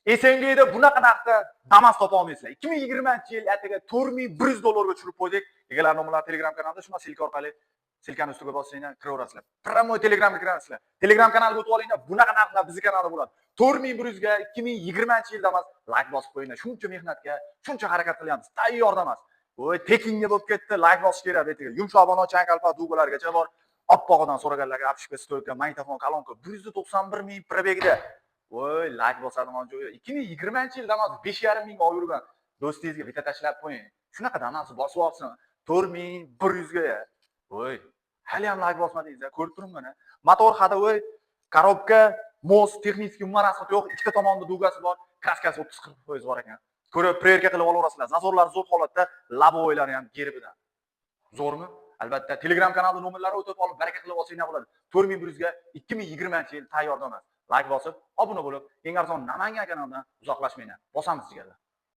SNGda bunaqa narxda Damas topa olmaysizlar. 2020-yil atigi 4100 dollarga tushirib qo'ydik. Egalar nomerlari Telegram kanalida, shuna ссылка orqali, ссылка ni ustiga bossanglar, kiraverasizlar. Прямой Telegramga kirasizlar. Telegram kanaliga o'tib olinglar, bunaqa narxlar bizni kanalda bo'ladi. 4100 ga 2020-yil Damas, layk bosib qo'yinglar. Shuncha mehnatga, shuncha harakat qilyapmiz. Tayyor Damas. Voy, tekinga bo'lib ketdi, layk bosish kerak betiga. Yumshoq banan, chang, дуга largacha bor. Oppog'idan so'raganlarga обшивка, стойка, magnitofon, kolonka 191 ming пробег da. Voy, layk bosadigan joyi. 2020-yil Damas 5,5 mingga olib yurgan do'stingizga bitta tashlab qo'ying. Shunaqa Damas bosib olsin. 4100 ga. Voy, hali ham layk bosmadingiz, ko'rib turibman. Motor ходовой, коробка, мост, texnik umuman расход yo'q. Ikkita tomonda дуга si bor, краска si 30-40% bor ekan. Ko'rib, проверка qilib olaverasizlar. Зазор lari zo'r holatda, лобовой lari ham gerbidan. Zo'rmi? Albatta, Telegram kanalida nomerlari o'tib olib, baraka qilib olsanglar bo'ladi. 4100 ga 2020-yil tayyor Damas. Layk bosib, obuna bo'lib, eng arzon Namangan kanalidan uzoqlashmanglar. Bosamiz, jigarlar.